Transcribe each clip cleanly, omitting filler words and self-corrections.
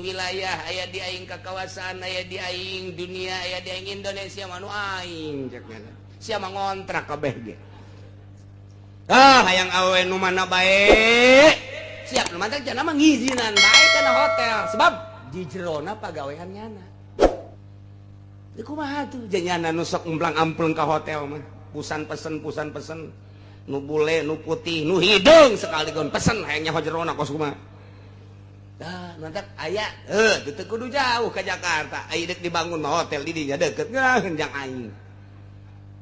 wilayah, aya di aing kakawasan, aya di aing dunia, aya di aing Indonesia mah nu aing cek nyana. Sia mah ngontrak kabeh ge. Ah, hayang awewe nu mana bae. Siap nu mantak cenah mah ngizinan bae kana hotel sebab di jerona pagawean nyana. Di kumaha tuh nyana nu sok umplang-ampleng ka hotel mah. Pusan pesen pusan pesen nu bule nu putih nu hideung sekaligus pesen hayang nyaho jerona kos kumaha. Dah, mantak aya heuh teu kudu jauh ka Jakarta. Aya deuk dibangun mah hotel di dinya deukeut ngeunaheun jang aing.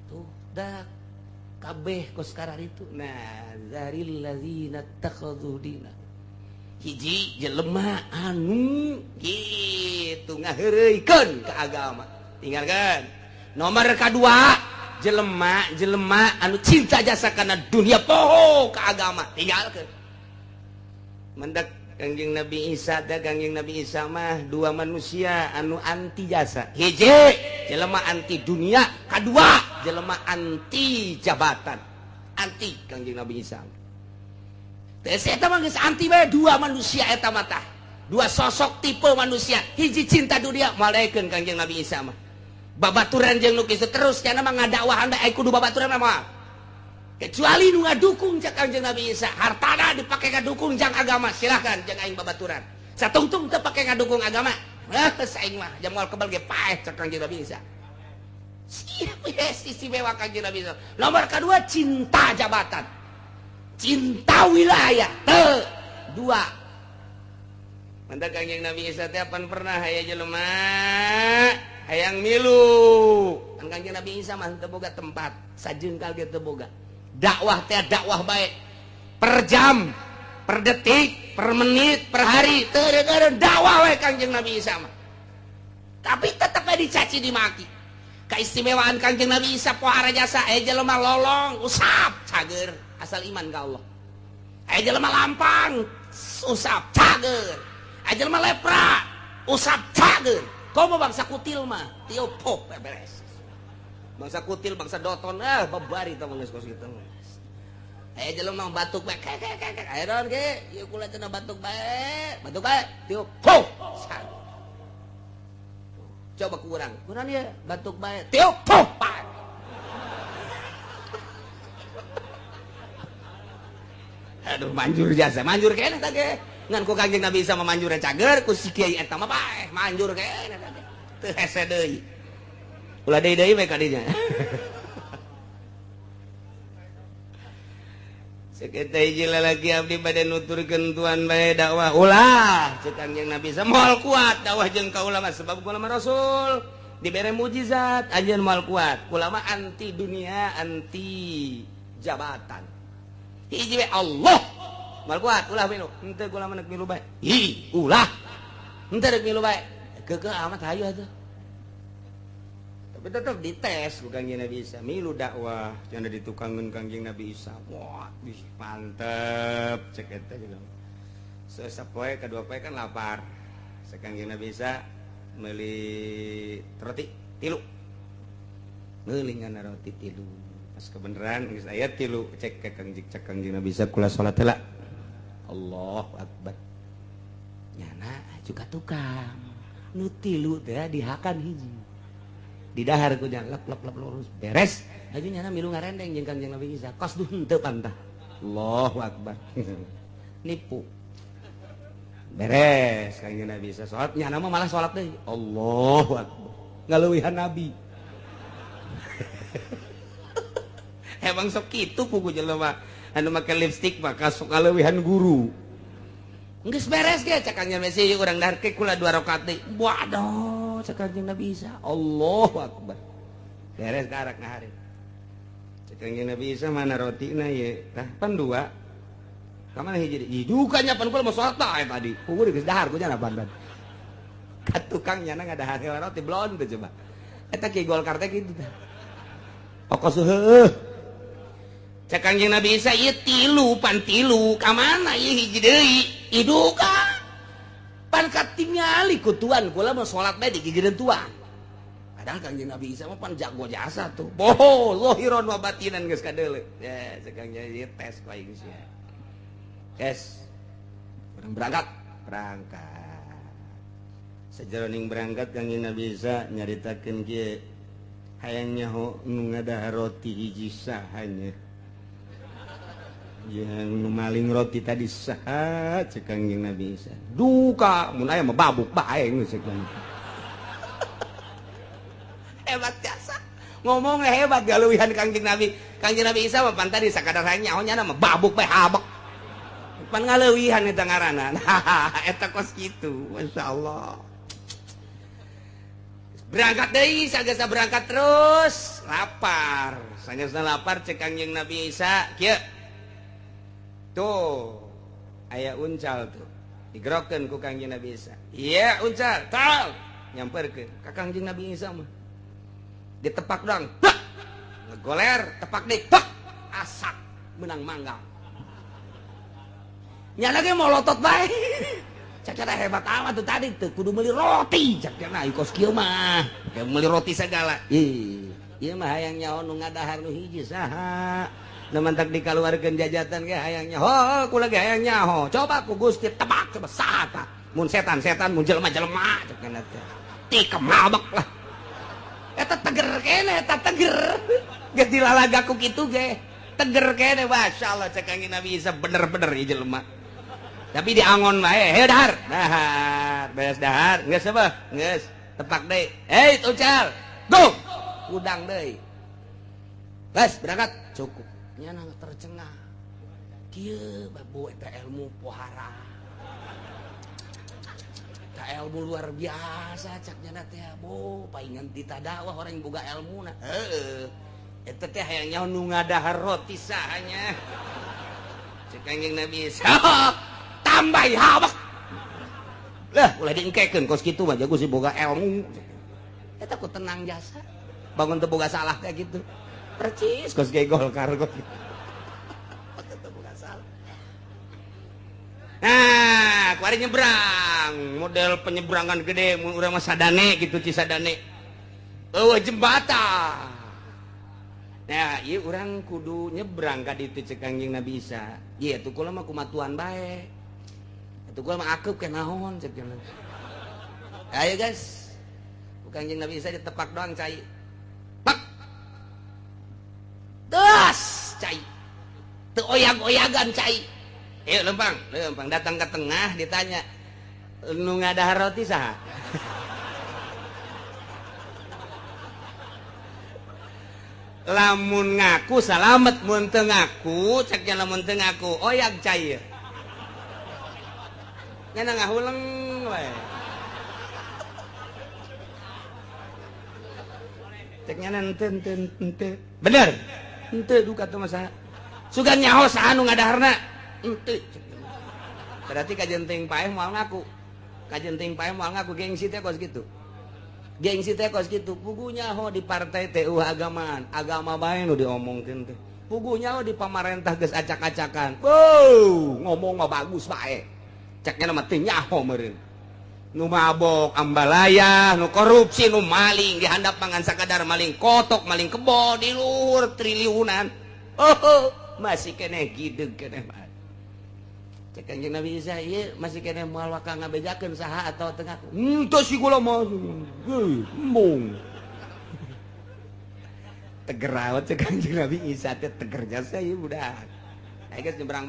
Tuh, dah kabeh kos kararitu. Nah, zaril ladzina takhadhu dina. Hiji jelema anu kitu ngaheureuykeun ka agama. Tinggalkeun. Nomor kadua jelema jelema anu cinta jasa kana dunia poho ka agama. Tinggalkeun. Mendak Kangjeng Nabi Isa teh Kangjeng Nabi Isa mah dua manusia anu anti jasa. Hiji jelema anti dunia, kadua jelema anti jabatan. Anti Kangjeng Nabi Isa. Teh eta mah geus anti bae dua manusia eta mah tah. Dua sosok tipe manusia, hiji cinta dunia malaikeun Kangjeng Nabi Isa mah. Babaturan jeung nu kitu terus cenah mah ngadakwahan bae kudu babaturan mah. Kecuali nu ngadukung cak Kangjeng Nabi Isa, hartana dipake ngadukung jang agama, silahkan jang aing babaturan. Satungtung teu pake ngadukung agama. Heuh aing mah jam moal kebal ge paeh cak Kangjeng Nabi Isa. Siap yes istimewa Kangjeng Nabi Isa. Nomor kedua cinta jabatan. Cinta wilayah. Teu dua. Mantap Kangjeng Nabi Isa teh apan pernah aya jelema hayang milu. Kan Kangjeng Nabi Isa mah teu boga tempat, sajengkal ge teu boga. Dakwah teh dakwah baik per jam, per detik, per menit, per hari, teu dakwah we Kangjeng Nabi Isa mah. Tapi tetep we dicaci dimaki. Keistimewaan Kangjeng Nabi Isa pohara jasa jelema lolong, usap cager asal iman ka Allah. Jelema lampang, usap cager. Jelema lepra, usap cager. Komo bangsa kutil mah, tiup pop beres. Bangsa kutil, bangsa doton, babari tah geus kos kitu. Jelema batuk bae, kek kek kek. Aya naon ge? Ieu kula cenah batuk bae, batuk bae, tiup pop. Coba ku urang. Kurang ieu batuk bae, tiup pop. Aduh manjur jasa, manjur keneh tah ge. Ngan ku Kangjeng Nabi Isa mah manjurna cager, ku si kiai eta mah paeh, manjur keneh tah ge. Teu hese deui. Ulah deui deui we ka dinya. Cek eta hiji lalaki abdi bade nuturkeun tuan bae dakwah. Ulah cek Kangjeng Nabi Isa moal kuat dakwah jeung ka ulama sebab kula mah rasul dibere mukjizat anjeun moal kuat. Kula mah anti dunia, anti jabatan. Hiji we Allah moal kuat ulah milu. Henteu kula mah neuk milu bae. Hi ulah. Henteu rek milu bae. Keukeuh amat hayu atuh. Tapi tetap dites ku Kangjeng Nabi Isa. Milu dakwah cenah ditukangeun Kangjeng Nabi Isa. Wah, ih mantep cek eta jelema. Sapoe kadua poe kan lapar. Cek Kangjeng Nabi Isa meuli roti tilu. Meuli ngana roti tilu. Pas kebenaran geus aya tilu cek ka Kangjeng cek Kangjeng Nabi Isa kula salat heula. Allahu akbar. Nyana juga tukang. Nu tilu teh dihakan hiji. Di dahar ku nya lep lep lep lurus beres hayu nyana milu ngarendeng jeung Kangjeng Nabi Isa kos duh henteu pantah. Allahu akbar. Nipu beres Kangjeng Nabi Isa salat nyana mah malah salat deui. Allahu akbar ngaleuwihan nabi. Emang sok kitu pugu jelema anu make lipstik mah sok ngaleuwihan guru. Geus beres ge cek Kangjeng Nabi Isa urang dahar ke kula 2 rakaat deui. Waduh cek Kangjeng Nabi Isa Allahu akbar. Beres karak ngahari. Cek Kangjeng Nabi Isa mana rotina ye? Tah pan dua. Ka mana hiji deui? Duka nya pan kula mah salat tah tadi. Puguh geus dahar ku nya pan. Ka tukang nya ngadahar roti blon teh coba. Eta ki Golkar teh kitu tah. Pokos heueuh. Cek Kangjeng Nabi Isa ieu tilu pan tilu ka mana ieu hiji deui? Iduka. Pan katingali ku tuan kula mah salat bae digigireun tuan. Padahal Kangjeng Nabi Isa mah pan jago jasa tuh. Boho zahiran wa batinan geus kadeuleu. Ya cek Kangjeng ieu tes ku aing sia. Yes. Urang berangkat. Berangkat. Sajeroning berangkat Kangjeng Nabi Isa nyaritakeun kieu hayang nyaho nu ngadahar roti hiji saha nya. Yang nu maling roti tadi saha cek Kangjeng Nabi Isa. Duka mun aya mah babuk bae geus cek. Hebat jasa. Ngomongnya hebat galuwihan Kangjeng Nabi. Kangjeng Nabi Isa mah pan tadi sakadar hayang nyaho nya mah babuk bae habek. Pan ngaleuwihan eta ngaranna. Nah, eta kos kitu. Masyaallah. Berangkat deui sagesa berangkat terus lapar. Sangesna lapar cek Kangjeng Nabi Isa kieu. Tuh aya uncal tuh. Digerokeun ku Kangjeng Nabi Isa. Iya uncal, tal nyamperkeun ka Kangjeng Nabi Isa mah. Ditepak doang, bak! Ngegoler, tepak deui, bak! Asak menang manggang. Nya lagi molotot bae. Cak hebat amat tuh tadi tuh kudu meuli roti cak cenah kos kieu mah. Kayak meuli roti segala. Ih, ieu mah hayang nyaho nu ngadahar nu hiji saha. Nu mantak dikaluarkeun jajatan ge hayang nyaho, ku lagi hayang nyaho. Coba ku Gusti tebak coba saha tah. Mun setan-setan mun jelema-jelema cak cenah teh. Tikem mabek lah. Eta teger keneh, eta teger. Geus dilalaga ku kitu ge. Teger keneh masyaallah cek Kangjeng Nabi Isa bener-bener ieu jelema. Tapi diangon bae, heuh dahar. Dahar, beres dahar, geus apa? Geus, tepak deui. Hei, uncal. Go. Udang deui. Geus, berangkat. Cukup. Nya tercengah. Kieu babu eta ilmu pohara. Eta ilmu luar biasa cak nya teh bo, paingan ditadakwah orang boga ilmuna. Heeh. Eta teh hayang nyaho nu ngadahar roti saha nya. Cek Kangjeng Nabi Isa. Tambah habak lah ulah diengkekeun kos kitu mah jago si boga ilmu eta ku tenang jasa bangun teu boga salah kayak gitu percis kos ge Golkar kos teu boga salah. Nah kuari nyebrang model penyeberangan gede mun urang mah sadane gitu Cisadane eueuh jembatan. Nah ieu urang kudu nyebrang ka ditu cek Kangjeng Nabi Isa ieu tuh kula mah kumatuan bae. Itu gua mah akep ke naon cek cenah. Ayo guys. Kangjeng Nabi Isa ditepak doang cai. Pak. Terus cai. Teu oyag-oyagan cai. Ayo lempang, lempang datang ke tengah ditanya, "Nu ngadahar roti saha?" Lamun ngaku salamet, mun teu ngaku cek nya lamun teu ngaku oyag cai. Nya ngahuleng we. Cek nya henteu henteu henteu. Bener. Henteu duka teh mah saha. Sugan nyaho saha nu ngadaharna? Henteu. Berarti kajen teuing paeh moal ngaku. Kajen teuing paeh moal ngaku gengsi teh kos kitu. Gengsi teh kos kitu. Puguh nyaho di partai teh eueuh agamaan. Agama bae nu diomongkeun teh. Puguh nyaho di pamarentah geus acak-acakan. Beuh, ngomong mah bagus bae. Ceknya mah teu nyaho meureun. Nu mabok ambalaya, nu korupsi, nu maling dihandap mangan sakadar maling kotok, maling kebo di luhur triliunan. Oh, masih keneh gideg keneh mah. Cek Kangjeng Nabi Isa ieu masih keneh moal waka ngabejakeun saha atawa teu ngaku. Henteu si kula mah. Embung. Teger awet cek Kangjeng Nabi Isa teh teger jasa ieu budak. Ayo guys nyebrang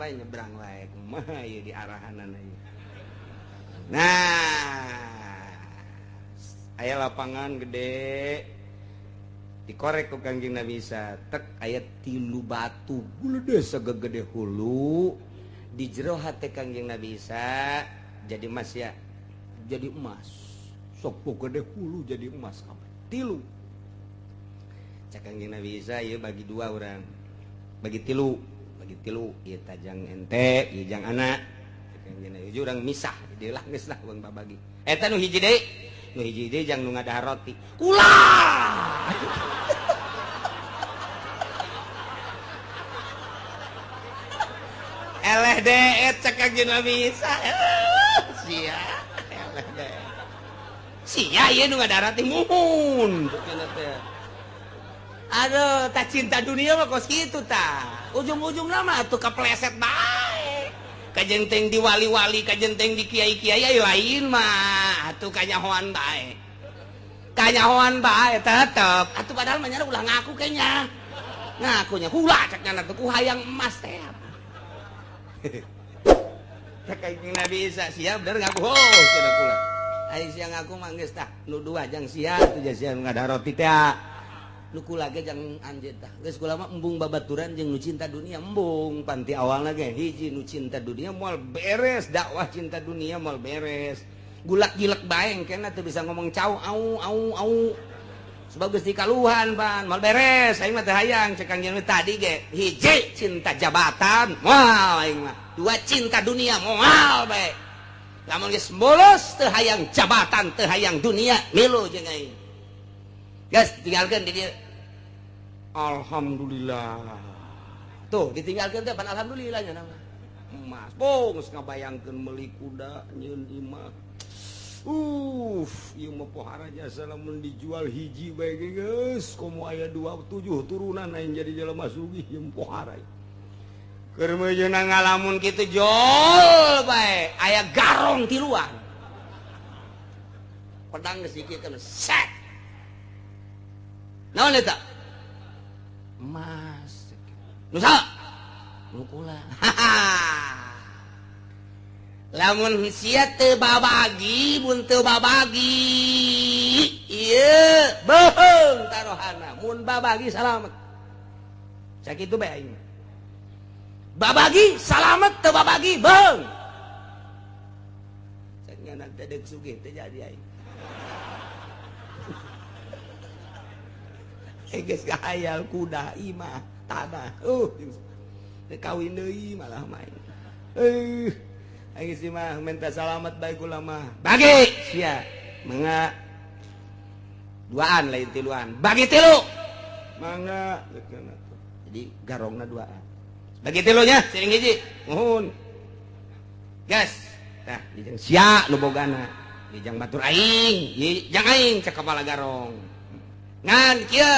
bae kumaha ieu di arahanana ieu. Nah, aya lapangan gede dikorek ku Kangjeng Nabi Isa tek aya 3 batu gede sagede hulu di jero hate Kangjeng Nabi Isa jadi emas ya, jadi emas sok gede hulu jadi emas kabeh 3. Cek Kangjeng Nabi Isa ieu bagi 2 urang, bagi 3, bagi 3 ieu tajang ente ieu jang anak. Hiji urang misah jadi lah geus lah urang babagi. Eta nu hiji deui, nu hiji deui jang nu ngadahar roti. Ulah. Eleh deet cek Kangjeng Nabi Isa. Sia, eleh deet. Sia ieu nu ngadahar roti muhun cenah teh. Aduh, tak cinta dunia mah kos kitu tah. Ujung-ujungna mah atuh kapleset bae. Kajenteng di wali-wali, kajenteng di kiai-kiai lain mah. atuh kanyahoan bae. Kanyahoan bae tetep. Atuh padahal mah ulah ngaku kayaknya. Ngakunya kula cek nyana teh ku hayang emas teh. Cek Kanjeng Nabi Isa sia bener ngaku oh cenah kula. Ai sia ngaku mah geus tah nu dua jang sia atuh sia nu ngadahar roti teh. Nu kula ge jang anjeun tah. Geus kula mah embung babaturan jeung nu cinta dunia embung panti awalna ge hiji nu cinta dunia moal beres dakwah cinta dunia moal beres. Gulak gilek bae engkena teu bisa ngomong cau au au au. Sebab geus dikaluhan pan moal beres aing mah teu hayang cek Kangjeng tadi ge hiji cinta jabatan moal aing mah. Dua cinta dunia moal bae. Lamun geus bolos teu hayang jabatan teu hayang dunia milu jeung aing. Geus tinggalkeun di dieu. Alhamdulillah. Tuh ditinggalkeun teh pan alhamdulillah nya nama. Emas bong geus ngabayangkeun meuli kuda nyieun imah. Ieu mah pohara jasa lamun dijual hiji bae ge geus komo aya 27 turunan aing jadi jelema sugih ieu pohara. Keur meujeuhna ngalamun kitu jol bae aya garong tiluan. Pedang geus dikieun set. Naon eta? Emas. Nu saha? Nu kula. Lamun sia teu babagi, mun teu babagi, ieu beuheung tarohana. Mun babagi salamet. Sakitu bae aing. Babagi salamet teu babagi beuheung. Cek ngana teh deuk sugih teu jadi aing. Geus ngahayal kuda imah tanah kawin deui malah main aing sih mah minta salamet bae kula mah bagi sia mangga duaan lain tiluan bagi tilu mangga jadi garongna duaan bagi tilunya siring hiji muhun gas tah dijang sia nu bogana dijang batur aing jang aing cek kepala garong ngan kieu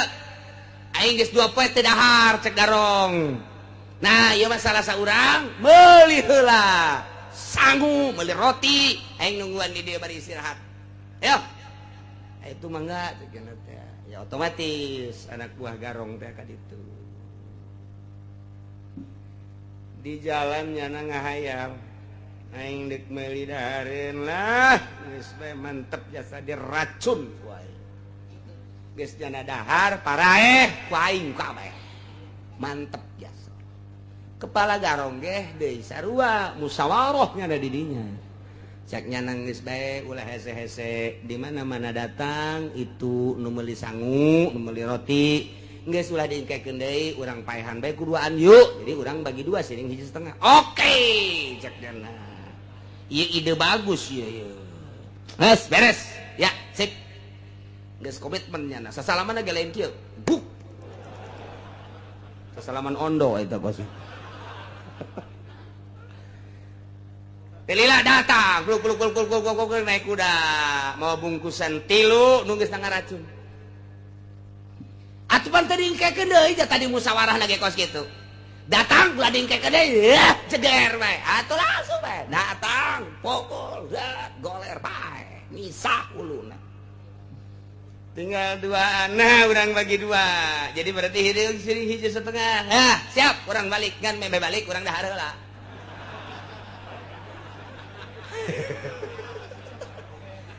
aing geus 2 poe teu dahar cek garong. Nah, ieu mah salah saurang meuli heula sangu meuli roti aing nungguan di dieu bari istirahat. Ayo. Itu mangga cek teh. Ya otomatis anak buah garong teh ka ditu. Di jalan nyana ngahayal aing deuk meuli dahareun lah geus bae mantep jasa diracun ku aing. Geus jana dahar paraeh ku aing kabeh mantep jasa kepala garong geh deui sarua musyawarah nya ada di dinya cek nya geus bae ulah hese-hese di mana-mana datang itu nu meuli sangu nu meuli roti geus ulah diingkekeun deui urang paehan bae kuduaan yuk jadi urang bagi dua siring hiji setengah oke cek nya ieu ide bagus ieu ieu geus beres ya sip geus komitmennya nah sasalaman ge lain kieu buk sasalaman ondo eta kos Lila datang gluk gluk gluk gluk gluk gluk naik kuda mau bungkusan tilu nu geus ngaracun atuh pan teu diingkekeun deui tadi musyawarah ge kos kitu datang ulah diingkekeun deui jeger bae atuh langsung bae datang pukul goler bae misah uluna tinggal dua nah urang bagi dua jadi berarti hideung siring hiji setengah nah siap urang balik kan meme balik urang dahar heula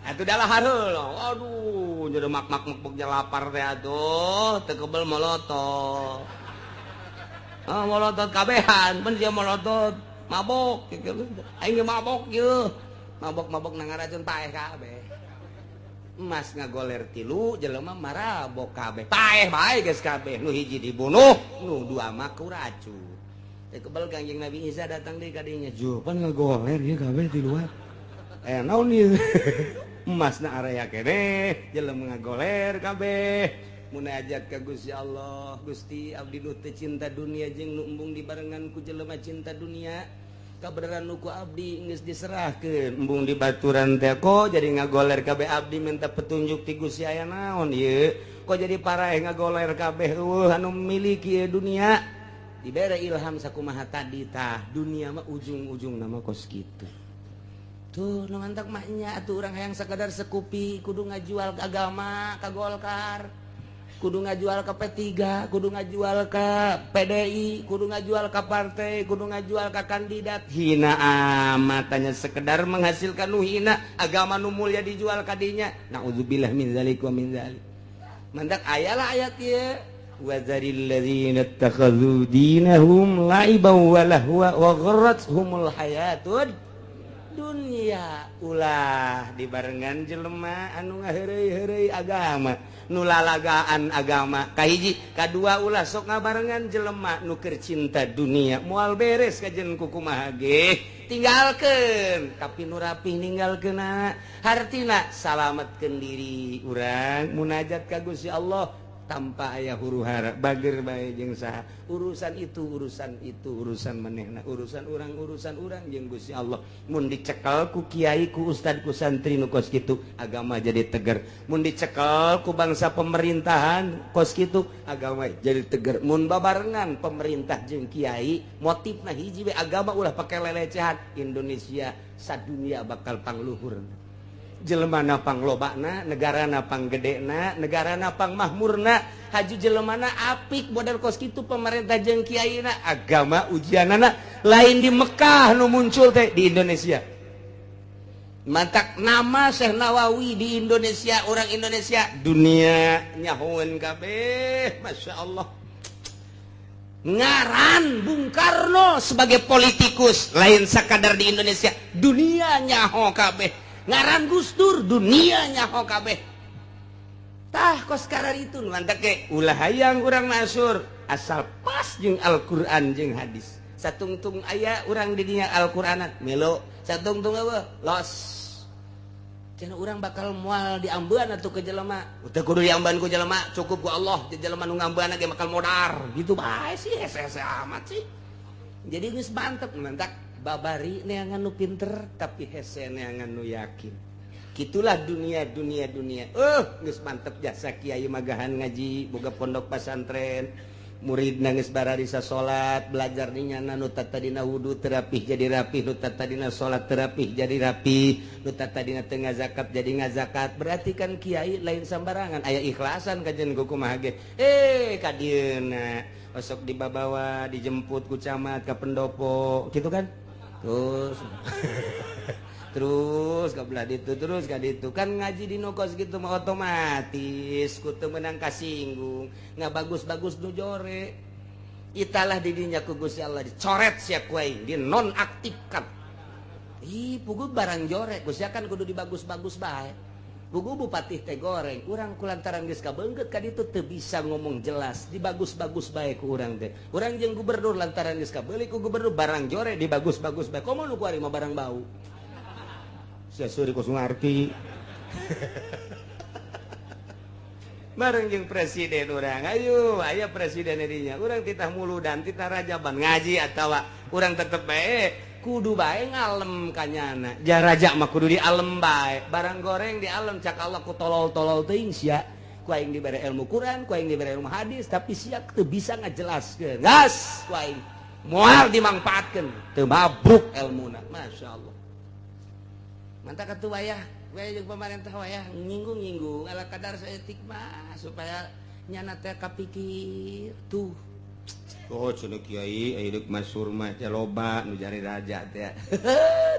atuh dahar heula aduh jadi mak-mak mak lapar teh atuh teu kebel molotot ah molotot kabehan pan sia molotot mabok aing ge mabok ieu mabok-mabok nang ngaracun paeh kabeh emas ngagoler tilu jelema marabok kabeh paeh bae geus kabeh nu hiji dibunuh nu dua mah ku racun teh kebel Kangjeng Nabi Isa datang deui ka dinya jo pan ngagoler ieu kabeh tiluan naon ieu emasna area keneh jelema ngagoler kabeh munajat ka Gusti Allah Gusti abdi nu teu cinta dunia jeung nu embung dibarengan ku jelema cinta dunia kabeneran nu ku abdi geus diserahkeun embung di baturan teh kok jadi ngagoler kabeh abdi minta petunjuk ti Gusti aya naon ieu kok jadi paraeh ngagoler kabeh eueuh anu miliki dunia dibere ilham sakumaha tadi tah dunia mah ujung-ujungna mah kos kitu. Tuh nu mantak mah nya atuh urang hayang sakadar sekupi kudu ngajual agama ka Golkar, kudu ngajual ke P3, kudu ngajual ke PDI, kudu ngajual ke partai, kudu ngajual ke kandidat. Hina amat, hanya sekedar menghasilkan nu hina, agama nu mulia dijual kadinya. Naudzubillah min zalik wa min zalik. Mantak ayalah ayat ieu, wa dzaril ladzina ittakhadhu dinahum la'iban wa lahwa wa gharrathumul hayatud dunya. Ulah dibarengan jelema anu ngaheureuy-heureuy agama, nu lalagaan agama. Kahiji, kadua, ulah sok ngabarengan jelema nu keur cinta dunia, moal beres kajen kukumaha ge. Tinggalkeun, tapi nu rapih ninggalkeunna, hartina salametkeun diri urang, munajat ka Gusti Allah tanpa aya huru hara, bager bae jeung saha. Urusan itu, urusan itu, urusan manehna, urusan urang, urusan urang jeung Gusti Allah. Mun dicekel ku kiai, ku ustad, ku santri nu kos kitu, agama jadi teger. Mun dicekel ku bangsa pemerintahan kos kitu, agama jadi teger. Mun babarengan pemerintah jeung kiai motifna hiji we, agama ulah pake lelecehan, Indonesia sadunia bakal pangluhur, jelemana panglobana, negarana panggedena, negarana pangmahmurna, haju jelemana apik model kos kitu pemerintah jeung kiaina. Agama ujianana lain di Mekah nu muncul teh, di Indonesia. Mantak nama Syekh Nawawi di Indonesia, orang Indonesia dunia nyahoeun kabeh, Masya Allah. Ngaran Bung Karno sebagai politikus lain sakadar di Indonesia, dunia nyaho kabeh. Ngaran Gus Dur, dunia nyaho kabeh. Tah, kos karar itu mantak ke ulah hayang urang masur, asal pas jeung Al-Qur'an jeung hadis. Satungtung aya urang di dinya Al-Qur'anan melo, satungtung eueuh los. Cenah urang bakal moal diambean atuh ke jelema. Teu kudu diambean ku jelema, cukup ku Allah. Di jelema nu ngambean ge bakal modar. Gitu bae sih, hese-hese amat sih. Jadi geus mantep, mantak babari neangan nu pinter tapi hese neangan nu yakin. Gitulah dunia, dunia, dunia. Geus mantep jasa kiai magahan ngaji, boga pondok pesantren, murid nangis bararisa salat, belajar ninyana, nu tadina wudu terapih jadi rapih, nu tadina salat terapih jadi rapih, nu tadina teu ngazakat jadi ngazakat. Berarti kan kiai lain sambarangan, aya ikhlasan kajen kumaha ge. Ka dieuna osok dibabawa, dijemput ku camat ka pendopo gitu kan, terus terus ke belah ditu, terus ka ditu kan. Ngaji di kos gitu mah otomatis ku teu meunang kasinggung, nggak bagus-bagus nu jore. Italah didinya ku Gusti Allah dicoret sia ku aing, dinonaktifkan. Ih, pugu barang jore Gusti kan kudu dibagus-bagus bae. Pugu bupati teh goreng, urang kulantaran geus kabeungkeut ka ditu teu bisa ngomong jelas, dibagus-bagus bae ku urang teh. Urang jeung gubernur lantaran geus kabeuli ku gubernur, barang jore dibagus-bagus bae. Komo nu kuari mah barang bau sia, suri kos ngarti. Bareng jeung presiden urang, ayo aya presiden dinya, urang titah muludan, titah rajaban, ngaji atawa urang tetep bae kudu bae ngalem kanyana. Ja raja mah kudu dialem bae, barang goreng dialem. Cak Allah ku tolol-tolol teuing sia, ku aing dibere ilmu Quran, ku aing dibere ilmu hadis, tapi sia teu bisa ngajelaskeun. Gas ku aing moal dimangpaatkeun, teu mabruk elmuna. Masya Allah. Mantap atuh wayah wayah jeung pemerintah, wayah nyinggung-nyinggung ala kadar saeutik mah supaya nyana teh kapikir tuh. Oh, cenah kiai aya deuk masur mah teh loba nu jari raja teh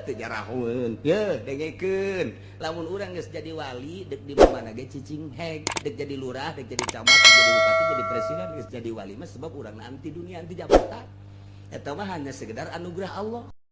teu jarahueun. Ye, dengekeun, lamun urang geus jadi wali, deuk di mana ge cicing heg, deuk jadi lurah, deuk jadi camat, deuk jadi bupati, jadi presiden, geus jadi wali mah, sebab urang anti dunia, anti jabatan. Eta mah hanya sekedar anugerah Allah.